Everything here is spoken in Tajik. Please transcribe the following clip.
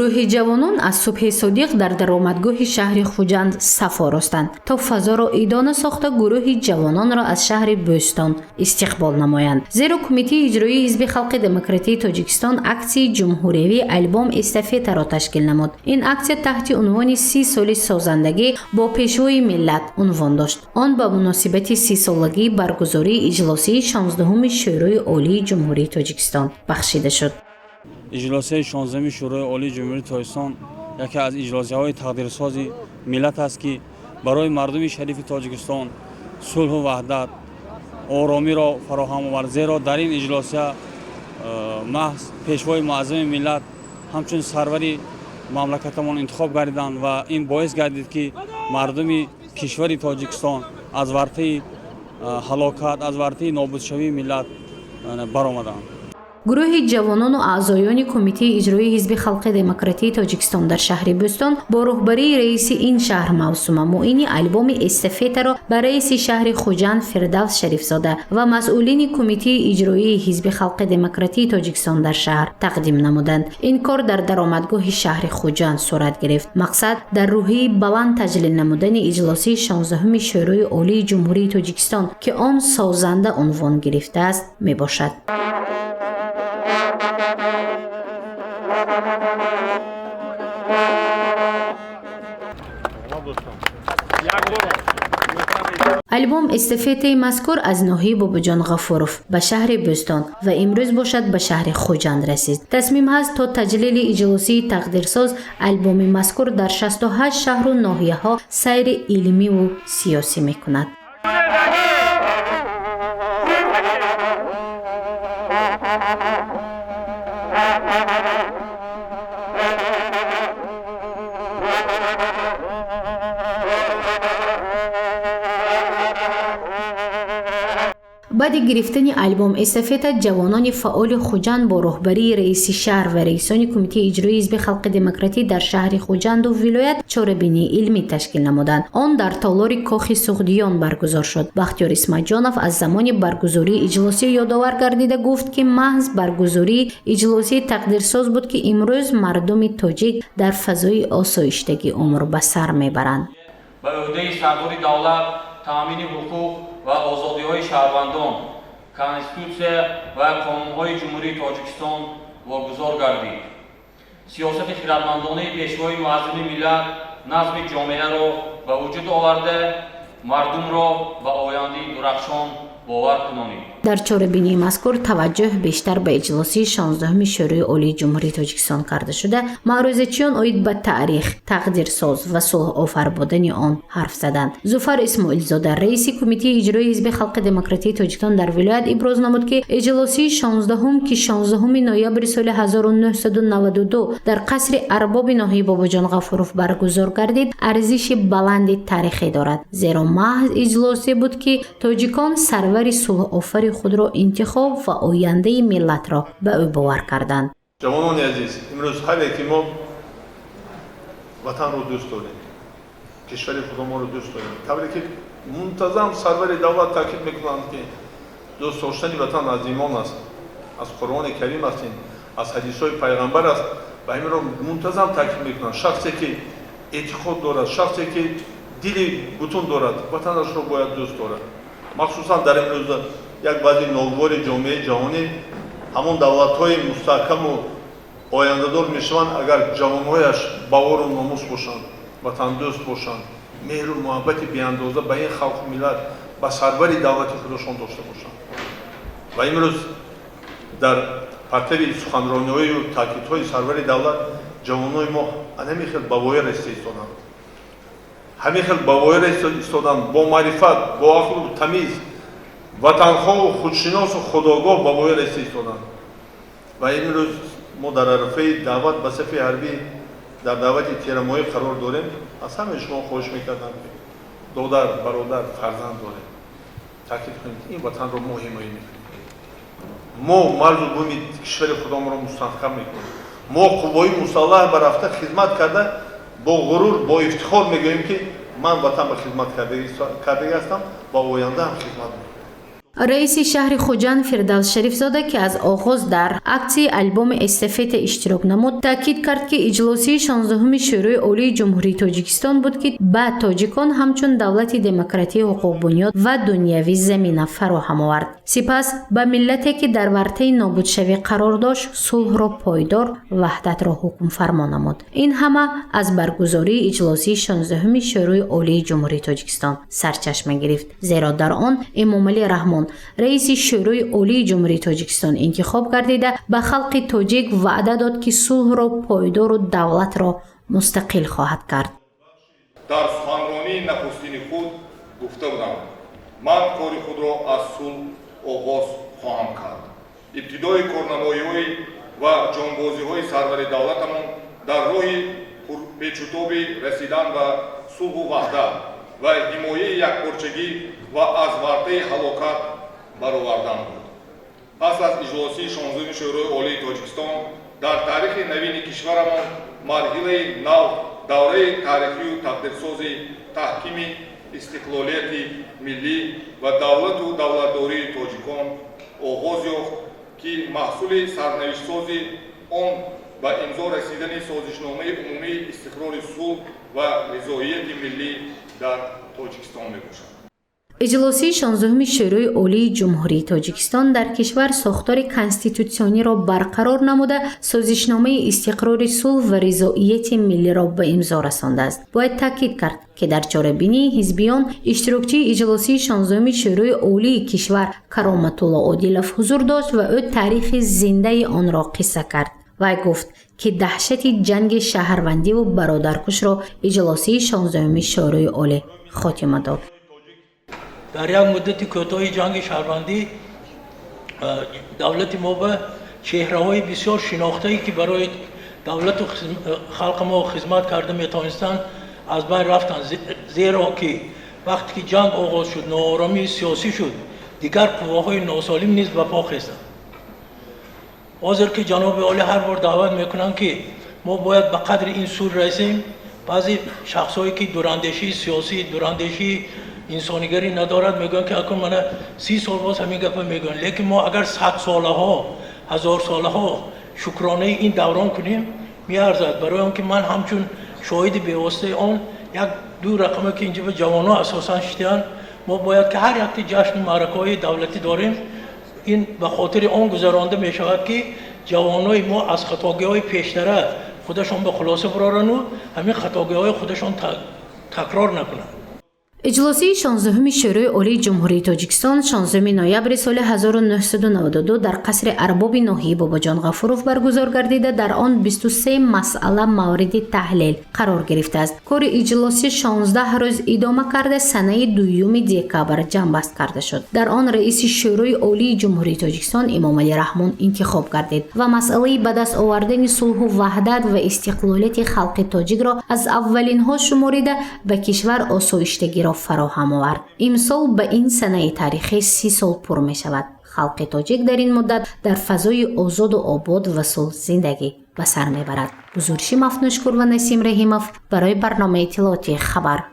Гурӯҳи ҷавонон аз субҳи содиқ дар даромадгоҳи шаҳри Хуҷанд саф оростанд, то фазоро идона сохта, гурӯҳи ҷавононро аз шаҳри Бӯстон истиқбол намоянд. Зеро Кумитаи иҷроии Ҳизби халқи демократии Тоҷикистон аксияи ҷумҳуриявии альбом эстафетаро ташкил намуд. Ин аксия таҳти унвони 30 соли созандагӣ бо Пешвои миллат унвон дошт. Он ба муносибати 30-солагии баргузории иҷлосияи 16-уми Шӯрои Олии Ҷумҳурии Тоҷикистон бахшида шуд. Иҷлосияи 16-уми Шӯрои Олии Ҷумҳурии Тоҷикистон яке аз иҷлосияҳои тақдирсози миллат аст, ки барои мардуми шарифи Тоҷикистон сулҳу ваҳдат, оромиро фароҳам овард. Зеро дар ин иҷлосия маҳз Пешвои муаззами миллат ҳамчун сарвари мамлакатамон интихоб гардиданд ва ин боис гардид, ки мардуми кишвари Тоҷикистон аз вартаи ҳалокат, аз вартаи нобудшавии миллат баромаданд. Гурӯҳи ҷавонону аъзоёни Кумитаи иҷроии Ҳизби халқи демократии Тоҷикистон дар шаҳри Бӯстон бо роҳбарии раиси ин шаҳр Мавсума Муини альбоми эстафетаро ба раиси шаҳри Хуҷанд Фирдавс Шарифзода ва масъулини Кумитаи иҷроии Ҳизби халқи демократии Тоҷикистон дар шаҳр тақдим намуданд. Ин кор дар даромадгоҳи шаҳри Хуҷанд сурат гирифт. Мақсад дар рӯҳияи баланд таҷлил намудани иҷлосии 16-уми Шӯрои Олии Ҷумҳурии Тоҷикистон, ки он созанда унвон гирифтааст, мебошад. Альбом эстафетаи мазкур аз ноҳияи Бобоҷон Ғафуров ба шаҳри Бӯстон ва имрӯз бошад, ба шаҳри Хуҷанд расид. Тасмим ҳаст, то таҷлили иҷлосии тақдирсоз альбоми мазкур дар 68 шаҳру ноҳияҳо сайри илмиву сиёсӣ мекунад. Баъди гирифтани альбом эстафета, ҷавонони фаъоли Хуҷанд бо роҳбарии раиси шаҳр ва раисони Кумитаи иҷроии Ҳизби халқи демократӣ дар шаҳри Хуҷанду вилоят чорабинии илмӣ ташкил намуданд. Он дар толори Кохи Суғдиён баргузор шуд. Бахтиёр Исматҷонов аз замони баргузории иҷлосия ёдовар гардида гуфт, ки маҳз баргузории иҷлосияи тақдирсоз буд, ки имрӯз мардуми тоҷик дар фазои осоиштагӣ умр ба сар мебаранд. Ба ӯҳдаи сардори давлат таъмини ҳуқуқ ва озодиҳои шаҳрвандон, Конститутсия ва қонунҳои Ҷумҳурии Тоҷикистон вогузор гардид. Сиёсати хирадмандонаи Пешвои муаззами миллат назми ҷомеаро ба вуҷуд оварда, мардумро ба ояндаи дурахшон бовар кунонид. Дар чорабинии мазкур таваҷҷӯҳ бештар ба иҷлосии 16-уми Шӯрои Олии Ҷумҳурии Тоҷикистон карда шуда, маърӯзачиён оид ба таърих, тақдирсоз ва сулҳофар будани он ҳарф заданд. Зуфар Исмоилзода, раиси Кумитаи иҷроии Ҳизби халқи демократии Тоҷикистон дар вилоят, иброз намуд, ки иҷлосии 16-ум, ки 16 ноябри соли 1992 дар қасри Арбоби ноҳияи Бобоҷон Ғафуров баргузор гардид, арзиши баланди таърихӣ дорад, зеро маҳз иҷлосие буд, ки тоҷикон сарвари сулҳофари худро интихоб ва ояндаи миллатро ба ӯ бовар карданд. Ҷавонони азиз, имрӯз ҳар яке мо ватанро дӯст дорем, кишвари худамонро дӯст дорем. Тавре ки мунтазам сарвари давлат таъкид мекунанд, ки дӯст доштани ватан аз имон аст, аз Қуръони Карим аст, ин аз ҳадисҳои Пайғамбар аст ва ҳаминро мунтазам таъкид мекунанд. Шахсе ки эътиқод дорад, шахсе ки дили бутун дорад, ватанашро бояд дӯст дорад. Махсусан дар имрӯз як баъзи ногувори ҷомеаи ҷаҳонӣ, ҳамон давлатҳои мустаҳкаму ояндадор мешаванд, агар ҷавонҳояш бавору номус бошанд, ватандӯст бошанд, меҳру муҳаббати беандоза ба ин халқу миллат, ба сарвари давлати худашон дошта бошанд. Ва имрӯз дар партави суханрониҳою таъкидҳои сарвари давлат ҷавонҳои мо ҳамин хел ба воя расида истоданд, ҳамин хел ба воя расида истоданд, бо маърифат, бо ақлу тамиз, ватанхоҳу худшиносу худогоҳ ба воя расида истоданд. Ва имрӯз мо дар арафаи даъват ба сафи ҳарбӣ, дар даъвати терамоҳӣ қарор дорем. Аз ҳамаи шумо хоҳиш мекардам, ки додар, бародар, фарзанд дорем, таъкид кунем, ки ин ватанро мо ҳимоя мекунем, мо марзу буми кишвари худамонро мустаҳкам мекунем, мо қуввои мусаллаҳ ба рафта хизмат карда, бо ғурур, бо ифтихор мегӯем, ки ман ватан ба хизмат кардагӣ ҳастам ва оянда ҳам хизмат мекунам. Раиси шаҳри Хуҷанд Фирдавс Шарифзода, ки аз оғоз дар аксияи албоми эстафета иштирок намуд, таъкид кард, ки иҷлосияи 16-уми Шӯрои Олии Ҷумҳурии Тоҷикистон буд, ки ба тоҷикон ҳамчун давлати демократии ҳуқуқбунёд ва дунявӣ замина фароҳам овард. Сипас ба миллате, ки дар вартаи нобудшавӣ қарор дошт, сулҳро пойдор, ваҳдатро ҳукмфармо намуд. Ин ҳама аз баргузории иҷлосияи 16-уми Шӯрои Олии Ҷумҳурии Тоҷикистон сарчашма гирифт, зеро дар он Эмомалӣ Раҳмон раиси Шӯрои Олии Ҷумҳурии Тоҷикистон интихоб гардида, ба халқи тоҷик ваъда дод, ки сулҳро пойдору давлатро мустақил хоҳад кард. Дар суханронии нахустини худ гуфта будам: ман кори худро аз сулҳ оғоз хоҳам кард. Ибтидои корнамоиҳои ва ҷонбозиҳои сарвари давлатамон дар роҳи пурпечутоби расидан ба сулҳу ваҳдат ва ҳимояи якпорчагӣ ва аз вартаи ҳалокат баровардан буд. Пас аз иҷлосии 16-уми Шӯрои Олии Тоҷикистон дар таърихи навини кишварамон марҳилаи нав, давраи таърихию тақдирсози таҳкими истиқлолияти миллӣ ва давлату давлатдории тоҷикон оғоз ёфт, ки маҳсули сарнавиштсози он ба имзо расидани Созишномаи умумии истиқрори сулҳ ва ризоияти миллӣ дар Тоҷикистон мебошад. Иҷлосияи 16-уми Шӯрои Олии Ҷумҳурии Тоҷикистон дар кишвар сохтори конститутсиониро барқарор намуда, созишномаи истиқрори сулҳ ва ризоияти миллиро ба имзо расондааст. Бояд таъкид кард, ки дар чорабинии ҳизбиён иштирокчии иҷлосияи 16-уми Шӯрои Олии кишвар Кароматулло Одилов ҳузур дошт ва ӯ таърихи зиндаи онро қисса кард. Вай гуфт, ки даҳшати ҷанги шаҳрвандиву бародаркушро иҷлосияи 16-уми Шӯрои Олӣ хотима дод. Дар як муддати кӯтоҳи ҷанги шаҳрвандӣ давлати мо ба чеҳраҳои бисёр шинохтае, ки барои давлату халқи мо хизмат карда метавонистанд, аз байн рафтанд, зеро ки вақте ки ҷанг оғоз шуд, нооромии сиёсӣ шуд, дигар қувваҳои носолим низ ба по хестанд. Ҳозир ки ҷаноби олӣ ҳар бор даъват мекунанд, ки мо бояд ба қадри ин сулҳ расем, баъзе шахсҳое, ки дурандешии сиёсӣ, дурандешии инсонигарӣ надорад, мегӯянд, ки акун мана 30 сол боз ҳамин гапа мегӯянд. Лекин мо агар садсолаҳо, ҳазорсолаҳо шукронаи ин даврон кунем, меарзад, барои он ки ман ҳамчун шоҳиди бевоситаи он як ду рақаме, ки инҷа ба ҷавонҳо асосан шидаанд. Мо бояд ки ҳар якти ҷашну маъракаҳои давлатӣ дорем, ин ба хотири он гузаронда мешавад, ки ҷавонои мо аз хатогиҳои пештара худашон ба хулоса бирорану ҳамин хатогиҳои худашон такрор накунанд. Иҷлосияи 16-уми Шӯрои Олии Ҷумҳурии Тоҷикистон 16 ноябри соли 1992 дар қасри арбоби ноҳияи Бобоҷон Ғафуров баргузор гардида, дар он 23 масъала мавриди таҳлил қарор гирифтааст. Кори иҷлосия 16 рӯз идома карда, санаи 2 декабр ҷамъбаст карда шуд. Дар он раиси Шӯрои Олии Ҷумҳурии Тоҷикистон Эмомалӣ Раҳмон интихоб гардид ва масъалаи ба даст овардани сулҳу ваҳдат ва истиқлолияти халқи тоҷикро аз аввалинҳо шуморида, ба кишвар осоиштагиро фароҳам овард. Имсол ба ин санаи таърихӣ 30 сол пур мешавад. Халқи тоҷик дар ин муддат дар фазои озоду обод ва сулҳ зиндагӣ ба сар мебарад. Гузориши Мафнушкур ва Насим Раҳимов барои барномаи иттилоотии «Хабар».